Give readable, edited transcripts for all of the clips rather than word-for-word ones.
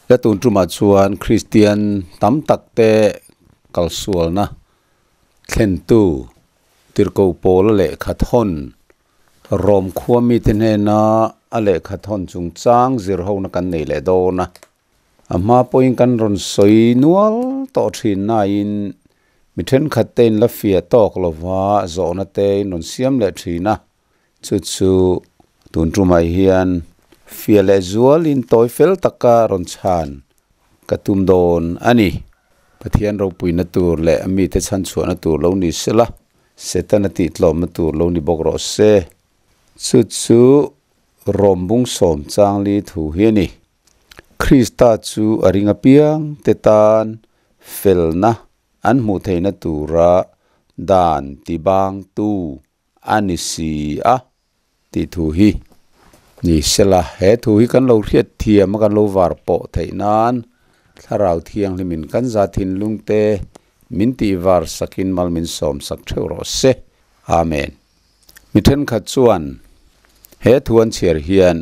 La tun tumah chuan Kristian tam tak te kalsualna thlentu Tirhkoh Paula lehkha thawn Rom khua mite hnena a lehkha thawn chungchang zirhona kan nei leh dawn a. A hma pawhin kan rawn sawi nual tawh thin nain mi thenkhat te in la fiah tawk lova zawhna te in rawn siam leh thin a. Chu chu tun tumah hian fiah leh zualin tawi fel taka rawn chhan ka tum dawn a ni. Pathian ropuina tur leh a mite chhanchhuahna tur lo ni sela, Setana tihtlawmna tur lo ni bawk rawh se. Chu chu Rawmbung sawm changli thu hi a ni. Krista chu a ring apiang te tan felna an hmuh theihna tura dan tibangtu a ni si a tih thu hi ni sela, he thu hi kan lo hriat thiam a kan lo var pawh theih nan Thlarau Thianghlimin kan za thinlung te min tih var sakin mal min sawm sak theuh rawh se. Amen. Mi thenkhat chuan he thu an chhiar hian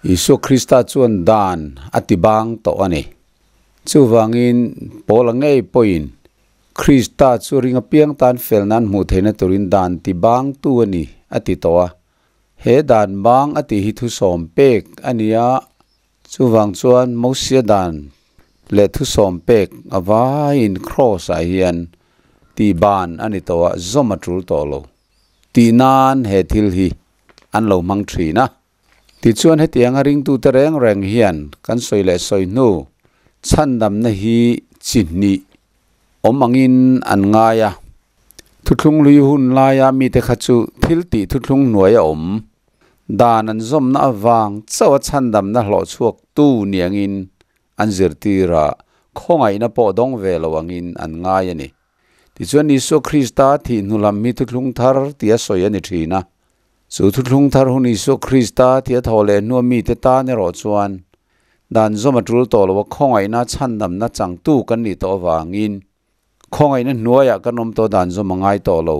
Isua Krista chuan dan a ti bang tawh a ni. Chuvangin Paula ngei pawhin Krista chu ring apiang tan fel nan hmuh theihna turin dan ti bangtu a ni, a ti tawh a. He dan bang a tih hi thusawm pek a ni a, chuvang chuan Mosia dan leh thusawm pek a vaiin Kraws-ah hian tih ban a ni tawh a, zawm a tul tawh lo tih nan he thil hi an lo hmang thin a. Tichuan hetianga ringtute reng reng hian kan sawi leh sawi hnu chhandamna hi chi hnih awm angin an ngai a. Thuthlung hlui hun laia mite kha chu thil tih thuthlung hnuai a awm dan an zawmna avang chauh a chhandamna hlawh chhuaktu ni angin an zirtir a, khawngaihna pawh dawng ve lo angin an ngai a ni. Tichuan Isua Krista thih hnu lam hi thuthlung thar tia sawi a ni thin a. Chu thuthlung thar hun Isua Krista thih a thawh leh hnua mite tan erawh chuan dan zawm a tul tawh lo a, khawngaihna chhandamna changtu kan nih tawh avangin khawngaihna hnuaiah kan awm tawh dan zawm a ngai tawh lo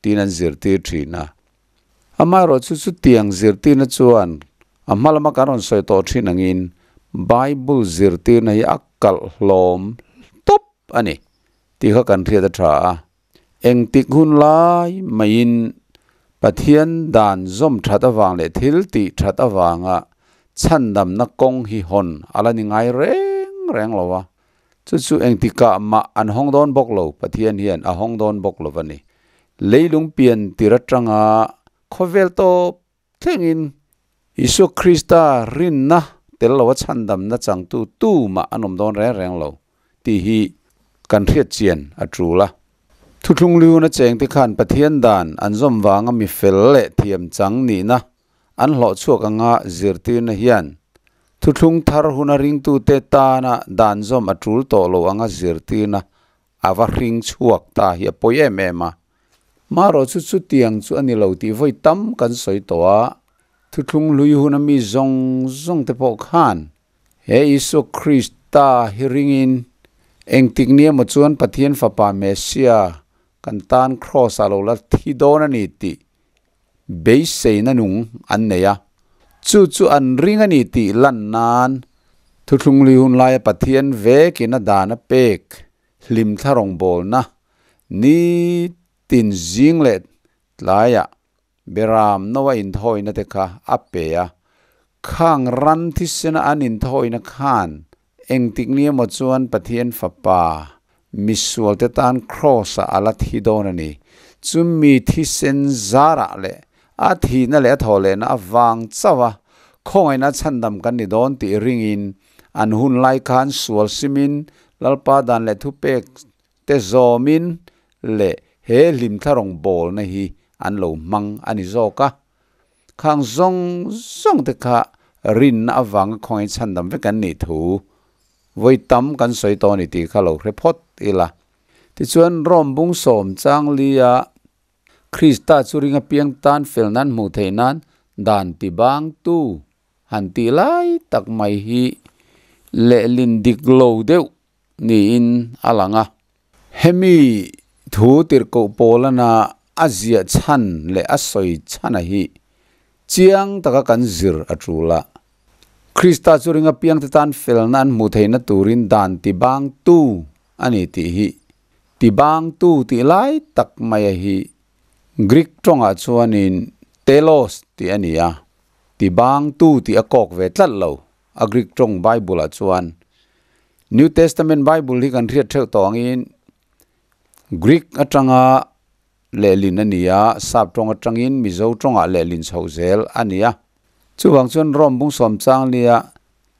tiin an zirtir thin a. Amaherawhchu chutiang zirtirna chuan a hma lama kan rawn sawi tawh thin angin Bible zirtirna hi a kalh hlawm tawp a ni tih kha kan hriat a tha a. Engtik hun lai maiin Pathian dan zawm that avang leh thil tih that avanga chhandamna kawng hi hawn a la ni ngai reng reng lo a. Chu chu engtikah mah an hawng dawn bawk lo, Pathian hian a hawng dawn bawk lo a ni. Leilung pian tir atanga khawvel tawp thlengin Isua Krista rinna tel loa chhandamna changtu tumah an awm dawn reng reng lo tih hi kan hriat chian a tul a. Thuthlung liuna chengte khan Pathian dan an zawm vanga mi fel leh thiam chang nihna an hlawh chhuak anga zirtirna hian thuthlung thar huna ringtute tana dan zawm a tul tawh lo anga zirtirna A va hring chhuak ta hi a pawi em em a. Marawh chu chutiang chu a ni lo tih vawi tam kan sawi tawh a, thuthlung hlui huna mi zawng zawng te pawh khan he Isua Krista hi ringin engtik ni emaw chuan Pathian Fapa Messia kan tan Kraws ah lo la thi dawn a ni tih beiseina nung an nei a, chu chu an ring a ni tih lan nan thuthlung lui hun laia Pathian vekin a dan a pek hlim thla rawngbawlna ni tin zing leh tlaiah beram noa inthawina te kha a pe a, khang ran thisena an inthawina khan engtik ni emaw chuan Pathian Fapa misualte tan Kraws-ah a la thi dawn a ni. Chumi thisen zarah leh a thihna leh a thawhlehna avang chauh a khawngaihna chhandam kan ni dawn tih ringin an hun lai khan sual simin Lalpa dan leh thupek te zawmin leh he hlimthla rawngbawlna hi an lo hmang a ni zawk a. Khang zawng zawng te kha rinna avanga khawngaih chhandam vek an nih thu vawi tam kan sawi tawh a ni tih kha lo hre phawt ila. Tichuan Rome bung sawm chang lia Krista chu ring apiang tan fel nan hmuh theih nan dan ti bangtu han tih lai tak mai hi lehlin dik lo deuh niin a lang a. Hemi thu tirhkoh Paulana a ziah chhan leh a sawi chhana hi chiang taka kan zir a tul a. Krista chu ring apiangte tan felna an hmuh theihna turin dan tibangtu a ni tih hi tibangtu tih lai tak maia hi Greek tawngah chuanin telos tih a ni a, tibangtu tih a kawk ve tlat lo a Greek tawng Bible-ah chuan. New Testament Bible hi kan hriat theuh tawh angin Greek atanga lehlin a ni a, Sap tawng atangin Mizo tawngah lehlin chhoh zel a ni a. Chuvang chuan Rom bung sawm chang lia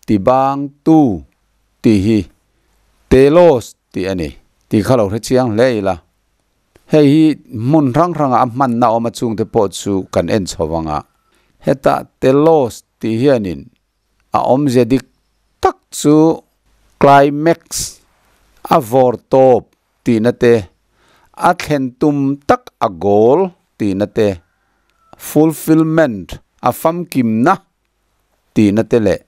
tibang tu tih hi telos tih a ni tih kha lo hre chiang hle ila. Hei hi hmun hrang hrangah a hmanna awm a chungte pawh chu kan en chho vang a. Heta telos tih hianin A awmzia dik tak chu climax, a vawr tawp tihna te, a thlen tum tak a goal tihna te, fulfilment, a famkimna tihna te leh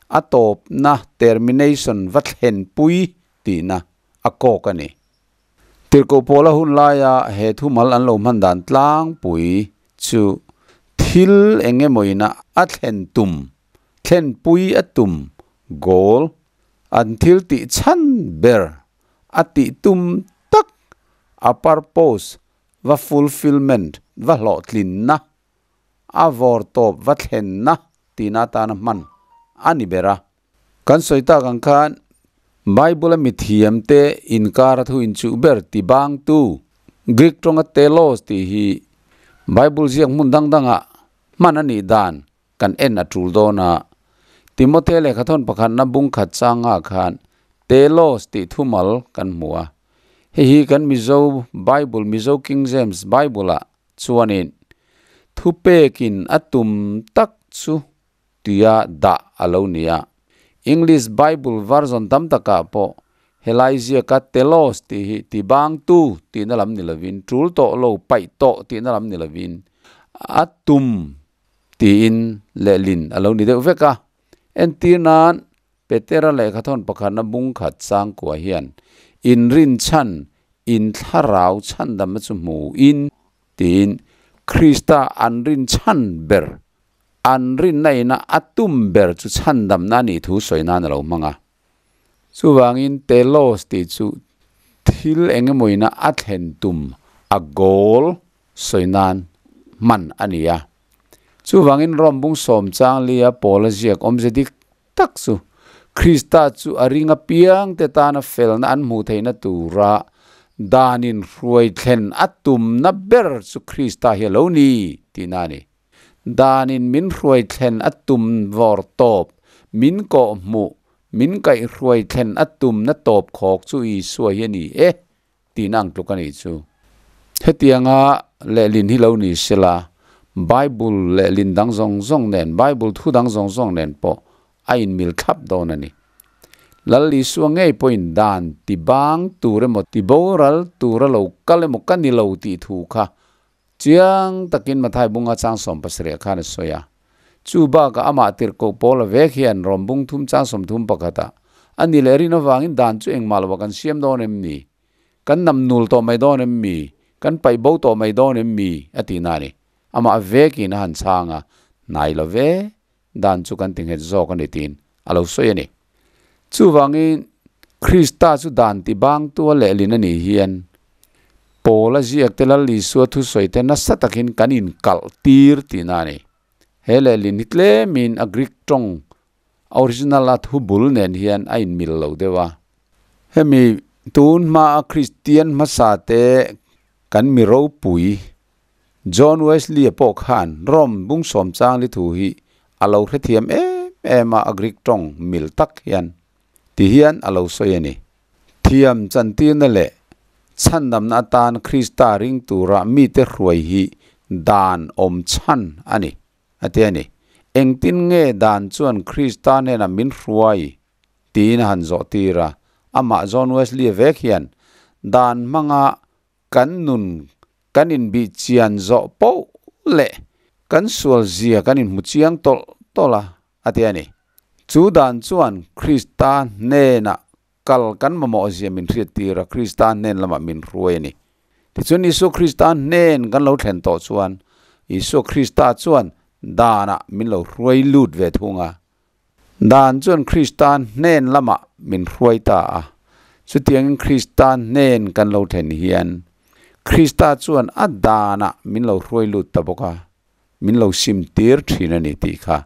a tawpna, termination, va thlenpui tihna a kawk a ni. Tirhkoh Pawla hun laia he thumal an lo hman dan tlangpui chu thil eng emawina a thlen tum, thlenpui a tum, goal, an thil tih chhan ber, a tih tum tak, a purpose, va fulfilment, va hlawhtlinna, a vawrtawp va thlenna tihna atana hman a ni ber a. Kan sawi tak ang khan Bible-a mithiamte inkara thu inchuh ber tibangtu Greek tawnga telos tih hi Bible ziak hmun dang dangah hman a nih dan kan en a tul dawn a. Timothe lehkhathawn pakhatna bung khat changah khan telos tih thumal kan hmu a. Hei hi kan Mizo Bible, Mizo King James Bible-ah chuanin thupekin a tum tak chu tia dah a lo ni a. English Bible version tam takah pawh helai ziaka telos tih hi tibangtu tihna lam ni lovin, tul tawh lo, paih tawh tihna lam ni lovin, a tum tiin lehlin a lo ni deuh vek a. Entir nan, Petera lehkhathawn pakhatna bung khat changkua hian inrinchhan, inthlarau chhandamna chu hmuin tiin Krista an rinchhan ber An rinna ina a tum ber chu chhandamna a nih thu sawi nan a lo hmang a. Chuvangin telos tih chu thil eng emaw ina a thlen tum, a goal, sawi nan hman a ni a. Chuvangin Rom bung sawm chang lia Paula ziak awmze dik tak chu Krista chu a ring apiangte tana felna an hmuh theihna tura danin hruai thlen a tumna ber chu Krista hi a lo ni tihna a ni. Danin min hruai thlen a tum vawr tawp, min kawh hmuh, min kaih hruai thlen a tumna tawp khawk chu Isua hi a ni e, tihna ang tluk a nih chu. Hetianga lehlin hi lo ni sela, Bible lehlin dang zawng zawng nen, Bible thu dang zawng zawng nen pawh a inmil thlap dawn a ni. Lal Isua ngei pawhin dan ti bang tur emaw, ti boral tura lo kal emaw ka ni lo tih thu kha Chiang takin Mathai bunga chang 70 khan a sawi a. Chu bakah amah tirhkoh Paula vek hian Rom bung thum chang 30 pakhatah, A ni leh rin avangin dan chu engmah lo ah kan siam dawn em ni? Kan nam nul tawh mai dawn em mi? Kan paih bo tawh mai dawn em mi? a tih na a ni. Amah vekin a han chhang a, Hnai lo ve, dan chu kan ti nghet zawk a ni tiin a lo sawi a ni. Chuvangin, Krista chu dan ti bangtu a lehlin a nih hian, Paula ziakte Lal Isua thusawite nasa takin kan inkalh tir tihna a ni. He lehlin hi tlemin a Greek tawng original a thu bul nen hian a inmil lo deuh a. Hemi tun hmaa Kristian hmasate kan mi ropui John Wesley-a pawh khan Rom bung sawm changli thu hi a lo hrethiam em em a, a Greek tawng mil tak hian ti hian a lo sawi a ni. Thiam chantirna leh chhandamna atan Krista ring tura mite hruai hi dan awm chhan a ni, a ti a ni. Engtin nge dan chuan Krista hnenah min hruai tiin a han zawh tir a, amah John Wesley-a vek hian dan hmanga Kan nun kan inbih chian zawh poh leh kan sual zia kan inhmu chiang tawlh tawlh a, a ti a ni. Chu dan chuan Krista hnenah kal kan mamawh zia min hriattir a, Krista hnen lamah min hruai a ni. Tichuan Isua Krista hnen kan lo thlen tawh chuan Isua Krista chuan danah min lo hruai lut ve thung a. Dan chuan Krista hnen lamah min hruai ta a, chutiangin Krista hnen kan lo thlen hian Krista chuan a danah min lo hruai lut ta bawk a, min lo sim tir thin a ni tih kha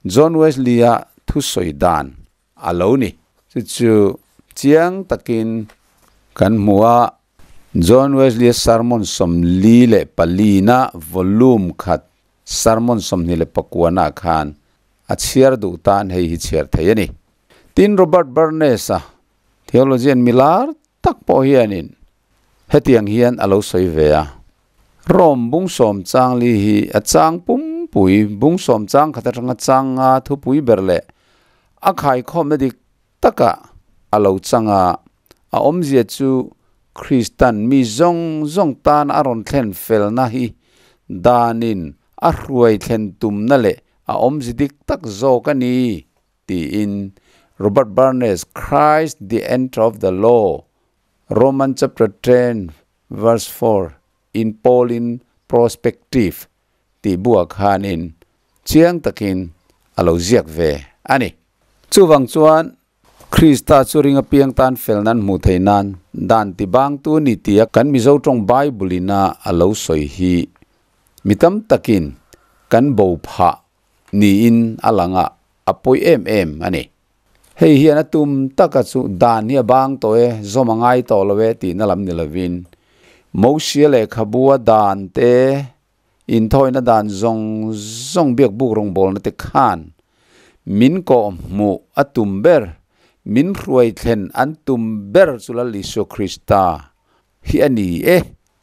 John Wesley-a thusawi dan a lo ni. Chu chu chiang takin kan hmu a, John Wesley-a sermon 44-na volume khat sermon 29-ah khan a chhiar duh tan hei hi chhiar thei a ni. Tin, Robert Barnes-a theologian milar tak pawh hianin hetiang hian a lo sawi ve a, Rome bung sawm chang li hi a chang pumpui bung sawm chang khat atanga chang nga thupui ber leh a khaikhawmna dik taka a lo chang a, a awmzia chu Kristan mi zawng zawng tan a rawn thlen felna hi danin a hruai thlen tumna leh a awmzi dik tak zawk a ni, tiin Robert Barnes Christ the End of the Law, Roman chapter 10 verse 4 in Pauline Prospective tih buah khanin chiang takin a lo ziak ve a ni. Chuvang chuan Krista chu ring apiang tan fel nan hmuh theih nan dan ti bangtu a ni tia kan Mizo tawng Bible ina a lo sawi hi mi tam takin kan bo phah niin a lang a, a pawi em em a ni. Hei hian a tum taka chu dan hi a bang tawh e, zawm a ngai tawh lo e tihna lam ni lovin, Mosia lehkhabua dan te, inthawina dan zawng zawng biakbuk rawngbawlna te khan min kawhhmuh a tum ber, min hruai thlen an tum ber chu Lal Isua Krista hi a ni e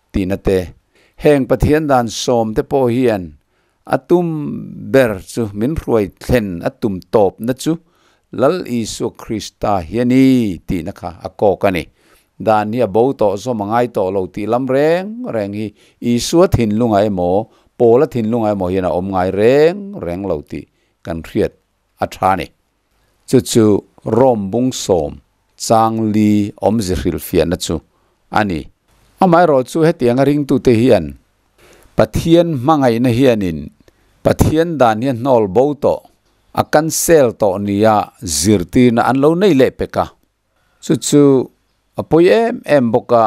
tihna te, heng Pathian dan sawm te pawh hian A tum ber chu min hruai thlen a tum tawpna chu Lal Isua Krista hi a ni tihna kha a kawk a ni. Dan hi a bo tawh zawm a ngai tawh lo tih lam reng reng hi Isua thinlungah emaw Paula thinlungah emaw hian a awm ngai reng reng lo tih kan hriat a tha a ni. Chu chu Rome bung sawm chang li awmzi hrilhfiahna chu a ni. Amaherawhchu chu hetianga ringtute hian Pathian hmangaihna hianin Pathian dan hi a hnawl bo tawh, a cancel tawh nia zirtirna an lo nei leh pek a. Chu chu a pawi em em bawk a,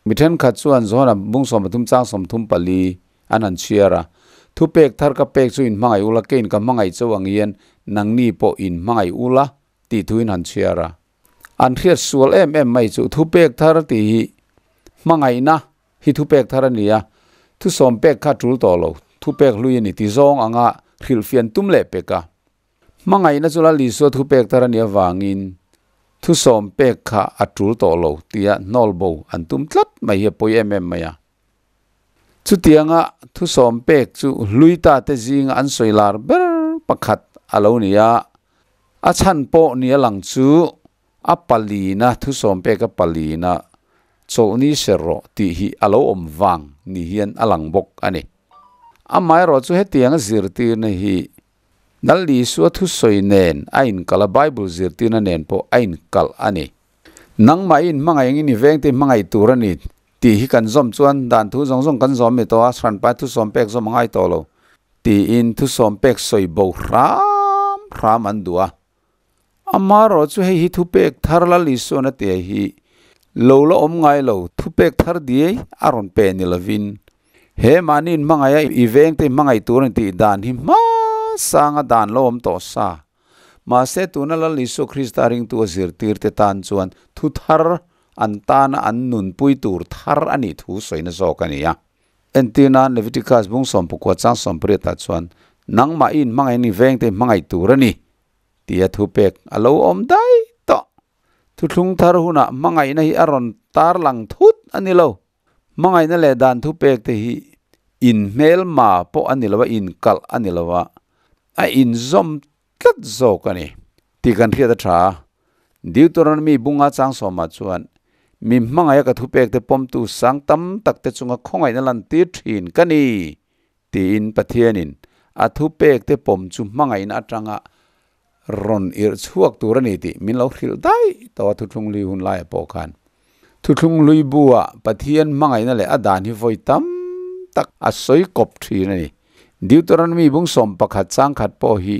mi thenkhat chuan Johana bung 33 chang 34 an han chhiar a, Thupek thar ka pek chu in hmangaih ula, keiin ka hmangaih chauh ang hian nangni pawh in hmangaih ula tih thu in han chhiar a. An hriat sual em em mai chu thupek thar tih hi hmangaihna hi thupek thar a ni a, thusawm pek kha tul tawh lo, thupek hlui a ni ti zawng anga hrilhfian tum leh pek a. Hmangaihna chu Lal Isua thupek thar a nih avangin thusawm pek kha a tul tawh lo tia hnawl bo an tum tlat mai hi a pawi em em mai a. Chutianga thusawm pek chu hlui ta te zinga an sawi lar ber pakhat a lo ni a, a chhan pawh ni a lang chu A palina, thusawm pek a palina chawlhni ser rawh tih hi a lo awm vang ni hian a lang bawk a ni. Amaherawh chu hetianga zirtirna hi Lal Isua thusawi nen a inkal a, Bible zirtirna nen pawh a inkalh a ni. Nangmah i inhmangaih angin i vengte i hmangaih tur a ni tih hi kan zawm chuan dan thu zawng zawng kan zawm mi tawh a, hranpa thusawm pek zawm a ngai tawh lo tiin thusawm pek sawi bo hram hram an duh a. Amaherawh chu hei hi thupek thar Lal Isuan a tia hi lo la awm ngai lo, thupek thar diai a rawn pe ni lovin he mahni inhmangaih a i vengte hmangaih tur a ni tih dan hi hma sanga dan lo awm tawh sa. Mahse tuna Lal Isua Krista ringtu a zirtirte tan chuan thu thar an tana an nunpui tur thar a nih thu sawina zawk a ni a. Entirna, Leviticus bung 19 chang 18 ah chuan, Nangmah i inhmangaih ni vengte hmangaih tur a ni, tia thupek a lo awm daih tawh. Thuthlung thar hunah hmangaihna hi a rawn tarlang thut a ni lo. Hmangaihna leh dan thupek te hi inhmelma pawh a ni lo a, inkalh a ni lo a, a inzawm tlat zawk a ni tih kan hriat a tha a. Deuteronomy bunga chang sawmah chuan, Mi hmangaih a ka thupekte pawmtu sang tam takte chunga khawngaihna lantir thin ka ni, tiin Pathianin a thupekte pawm chu hmangaihna atanga rawn irh chhuak tur a ni tih min lo hrilh daih tawh a thuthlung hlui hun laiah pawh khan. Thuthlung hlui buah Pathian hmangaihna leh a dan hi vawi tam tak a sawi kawp thin a ni. Deuteronomy bung 11 chang khat pawh hi.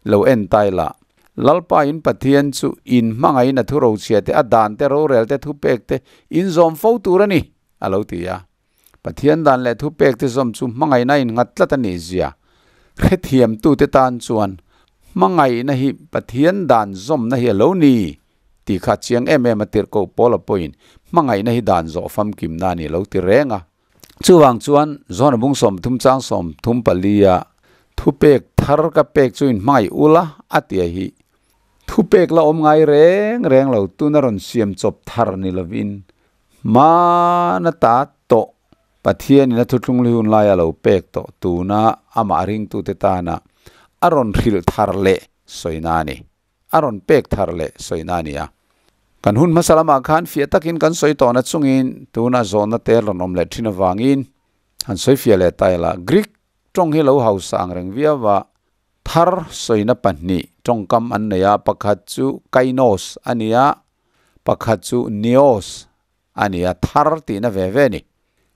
Lo en tai la. Lalpa in Pathian chu in hmangaihin a thurochhia te, a dan te, rorel te, thupek te in zawm fo tur a ni, a lo ti a. Pathian dan leh thupek te zawm chu hmangaihna in nghat tlat a nih zia hrethiamtute tan chuan hmangaihna hi Pathian dan zawmna hi a lo ni tih kha chiang em em a tirhkoh Paula pawhin hmangaihna hi dan zawh famkimna a ni lo ti reng a. Chuvang chuan John bung 30 chang 34 a thupek thar ka pek chu in hmangaih ula a tia hi thupek la awm ngai reng reng lo tuna rawn siam chawp thar ni lovin hmana ta tawh Pathianin a thuthlung li hun laia lo pek tawh tuna amah ringtute tana a rawn hrilh thar leh sawina a ni. A rawn pek thar leh sawina a ni a. Kan hun hmasa lamah khan fiah takin kan sawi tawhna chungin tuna zawhna te rawn awm leh thin avangin han sawi fiah leh ta ila. Greek tawng hi lo hausa ang reng viau a, thar sawina pahnih tawngkam an nei a, pakhat chu kainos a ni a, pakhat chu neos a ni a, thar tihna ve ve a ni.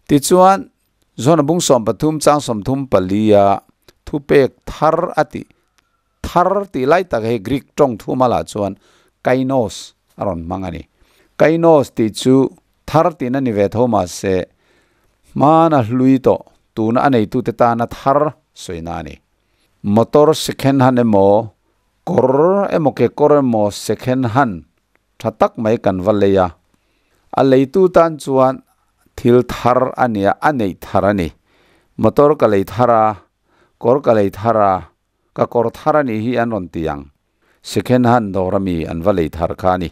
Tichuan, John-a bung 13 chang 34 a thupek thar a tih Thar tih lai tak hi Greek tawng thuma lah chuan kainos a rawn hmang a ni. Kainos tih chu thar tihna ni ve tho mahse hmana hlui tawh tuna a neitute tana thar sawina a ni. Motor second hand emaw, kawr emaw kekawr emaw second hand tha tak mai kan va lei a. A leitu tan chuan thil thar a nia, a neih thar a ni. Motor ka lei thar a, kawr ka lei thar a, Ka kawr thar a nih hi an rawn ti ang. Second hand dawr a mi an va lei thar kha a ni.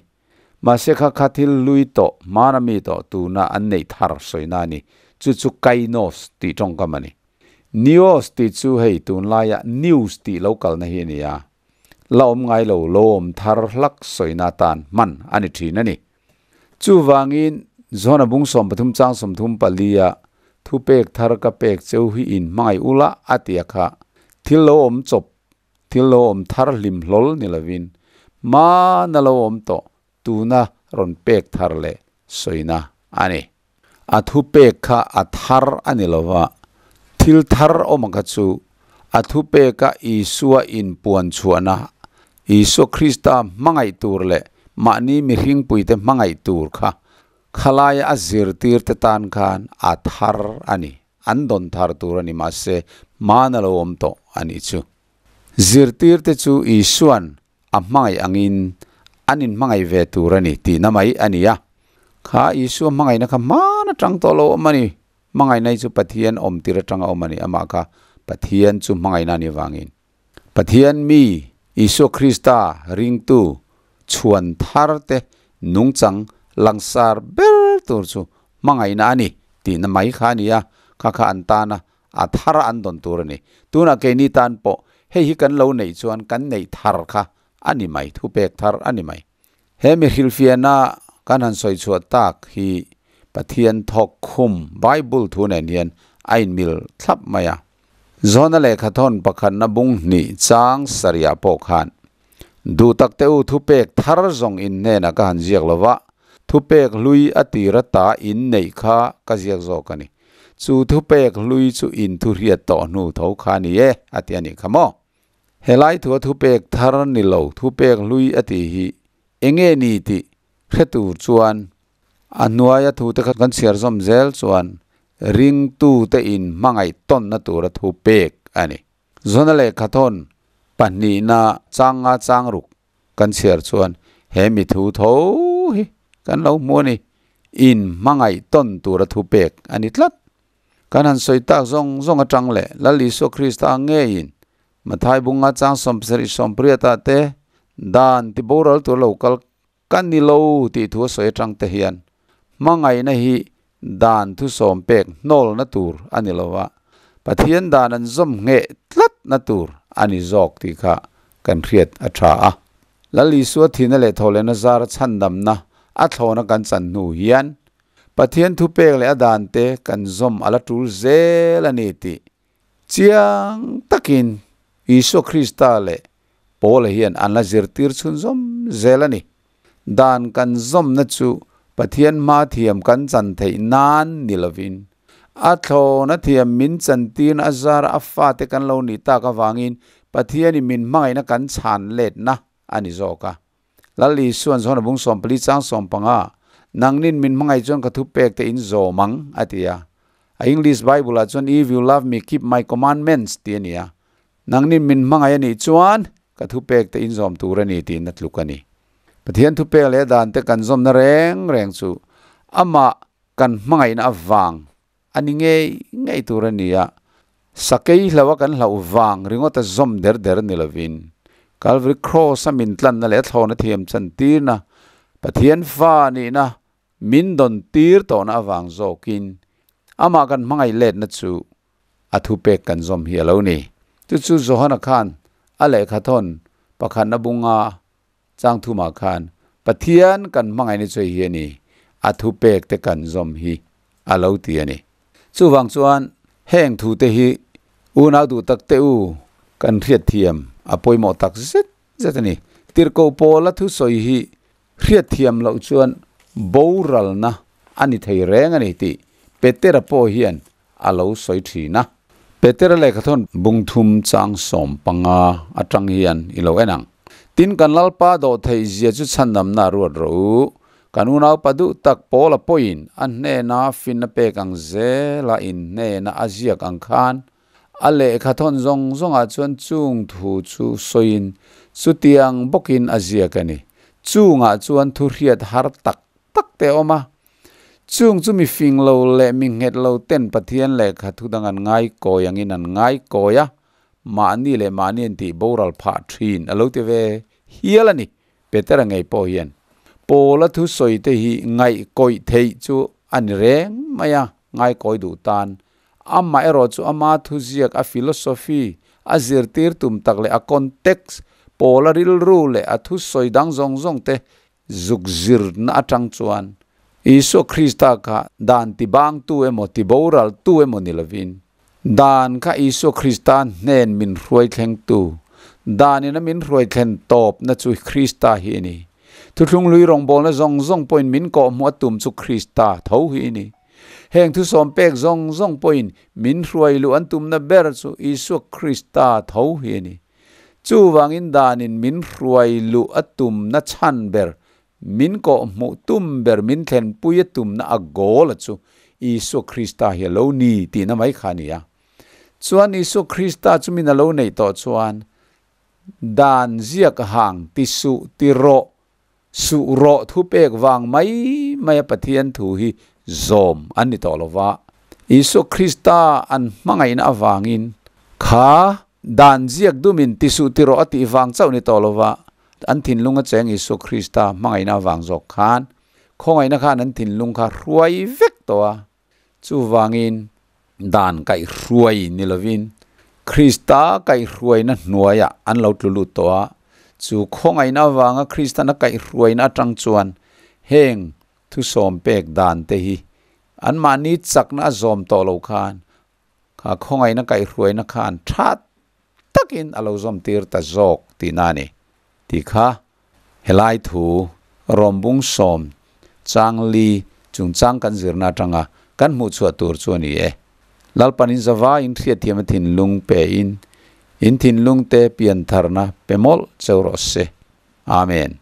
Mahse kha kha thil lui tawh, hmana mi tawh tuna an neih thar sawina a ni. Chu chu kainos tih tawngkam a ni. Neos tih chu hei tunlaia news tih lo kalna hi a ni a. La awm ngai lo, lo awm thar hlak sawina atan hman a ni thin a ni. Chuvangin, John-a bung 13 chang 34 a thupek thar ka pek cheu hi in hmangaih ula a ti a kha. Thil lo awm chawp, thil lo awm thar hlim hlawl ni lovin, hmana lo awm tawh tuna rawn pek thar leh sawina a ni. A thupek kha a thar a ni lova, thil thar awm kha chu a thupeka Isua inpuan chhuahna, Isua Krista hmangaih tur leh mahni mihringpuite hmangaih tur kha khalaia a zirtirte tan khan a thar a ni, an dawn thar tur a ni, mahse hmana lo awm tawh a nih chu. Zirtirte chu Isua'n a hmangaih angin an inhmangaih ve tur a ni tihna mai a ni a. Kha Isua hmangaihna kha hman atang tawh lo awm a ni. Hmangaihna hi chu Pathian awm tir atanga awm a ni. Amah kha Pathian chu hmangaihna a nih vangin. Pathian mi, Isua Krista ringtu chhuan thar te nungchang langsar ber tur chu hmangaihna a ni tihna mai kha a ni a. Kha kha an tana a thar an dawn tur a ni. Tunah keini tan pawh hei hi kan lo neih chuan kan neih thar kha a ni mai, thupek thar a ni mai. He mi hrilhfiahna kan han sawi chhuah tak hi Pathian thawk khum Bible thu nen hian a inmil thlap mai a. Zawhna lehkhathawn pakhatna bung hnih chang sarihah pawh khan duh tak te u thupek thar zawng in hnenah ka han ziak lo va, thupek hlui a tir ata in neih kha ka ziak zawk a ni. Chu thupek hlui chu in thu hriat tawh hnu tho kha a ni e, a ti a nih kha maw? Helai thua thupek thar ni lo thupek hlui a tih hi enge ni tih hre tur chuan a hnuaia thute kha kan chhiar zawm zel chuan ringtute in hmangaih tawnna tura thupek a ni. Zawna lehkhathawn pahnihna changa changruk Kan chhiar chuan he mi thu tho hi kan lo hmu a ni. In hmangaih tawn tura thu pek a ni tlat. Kan han sawi tak zawng zawng atang leh Lal Isua Krista ngeiin Mathai bunga chang 78 ah te dan ti boral tur lo kal ka ni lo tih thu a sawi atang te hian hmangaihna hi dan thu sawm pek hnawlna tur a ni lo a, Pathian dan an zawm ngheh tlatna tur a ni zawk tih kha kan hriat a tha a. Lal Isua thihna leh thawhlehna zara chhandamna a thlawna kan chan hnu hian Pathian thupek leh a dante kan zawm a la tul zel a ni tih chiang takin Isua Krista leh Paula hian an la zirtir chhunzawm zel a ni. Dan kan zawmna chu Pathian hma thiam kan chan theih nan ni lovin, a thlawna thiam min chantirna a zara a fate kan lo nih tak avangin Pathianin min hmangaihna kan chhan letna a ni zawk a. Lal Isua'n Johana bung 14 chang 15, Nangnin min hmangaih chuan ka thupek te in zawm ang, a ti a. A English Bible ah chuan If you love me, keep my commandments tih a ni a. Nangnin min hmangaih a nih chuan ka thupek te in zawm tur a ni tiin a tluk a ni. Pathian thupek leh dan te kan zawmna reng reng chu amah kan hmangaihna avang A ni ngei ngei tur a ni a, sakei hlauha kan hlauh vang ringawta zawm der der ni lovin, Calvary Cross-a min tlanna leh a thlawna thiam chantirna, Pathian fa nihna min dawn tir tawhna avang zawkin amah kan hmangaih letna chu a thupek kan zawm hi a lo ni. Chu chu Johana khan a lehkha thawn pakhatna bunga Chang thumah khan Pathian kan hmangaihna chu hi a ni, a thupek te kan zawm hi a lo ti a ni. Chuvang chuan heng thu te hi unau duh tak te u kan hriatthiam a pawimawh tak zet zet a ni. Tirhkoh Paula thusawi hi hriatthiam loh chuan boralna a ni thei reng a ni tih Petera pawh hian a lo sawi thin a. Petera lehkhathawn bung thum chang 15 atang hian i lo en ang. Tin, kan Lalpa dawh theih zia chu chhandamna a ruat rawh u. Kan unaupa duh tak Paula pawhin a hnena finna pek ang zela in hnena a ziak ang khan a lehkhathawn zawng zawngah chuan chung thu chu sawiin chutiang bawkin a ziak a ni. Chungah chuan thu hriat har tak tak te a awm a. Chung chu mi fing lo leh mi nghet lo ten Pathian lehkha thu dang an ngai kawi angin an ngai kawi a, mahni leh mahni an tih boral phah thin a lo ti ve hial a ni. Petera ngei pawh hian Paula thu sawi te hi ngaih kawih theih chu a ni reng mai a, ngai kawi duh tan. Amaherawh chu ama thuziak a philosophy a zirtir tum tak leh a context, Paula rilru leh a thusawi dang zawng zawng te Zuk zirna atang chuan Isua Krista kha dan tibangtu emaw tiboraltu emaw ni lovin, dan kha Isua Krista hnen min hruai thlengtu, danin a min hruai thlen tawpna chu Krista hi a ni. Thuthlung hlui rawngbawlna zawng zawng pawhin min kawhhmuh a tum chu Krista tho hi a ni. Heng thusawm pek zawng zawng pawhin min hruai luh an tumna ber chu Isua Krista tho hi a ni. Chuvangin danin min hruai luh a tumna chhan ber, min kawhhmuh tum ber, min thlenpui a tumna a goal a chu Isua Krista hi a lo ni tihna mai kha a ni a. Chuan Isua Krista chu min a lo neih tawh chuan dan ziak hang ti suh ti rawh, suh rawh thupek vang mai mai a Pathian thu hi zawm an ni tawh lo va. Isua Krista an hmangaihna avangin kha Dan ziak dumin ti suh ti rawh a tih vang chauh ni tawh lova, an thinlung a cheng Isua Krista hmangaihna avang zawk khan khawngaihna khan an thinlung kha hruai vek tawh a. Chuvangin dan kaihhruai ni lovin Krista kaihhruaina hnuaiah an lo tlu lut tawh a. Chu khawngaihna avanga Kristan a kaihhruaina atang chuan heng thusawm pek dan te hi anmahni chakna a zawm tawh lo khan Kha khawngaihna kaihhruaina khan tha takin a lo zawm tir ta zawk tihna a ni. Tih kha helai thu Rawmbung 10 chang li chungchang kan zirna atanga kan hmuhchhuah tur chu a ni e. Lalpan in zava in hriatthiam a thinlung pe in, in thinlung te piantharna pe mawlh cheu rawh se. Amen.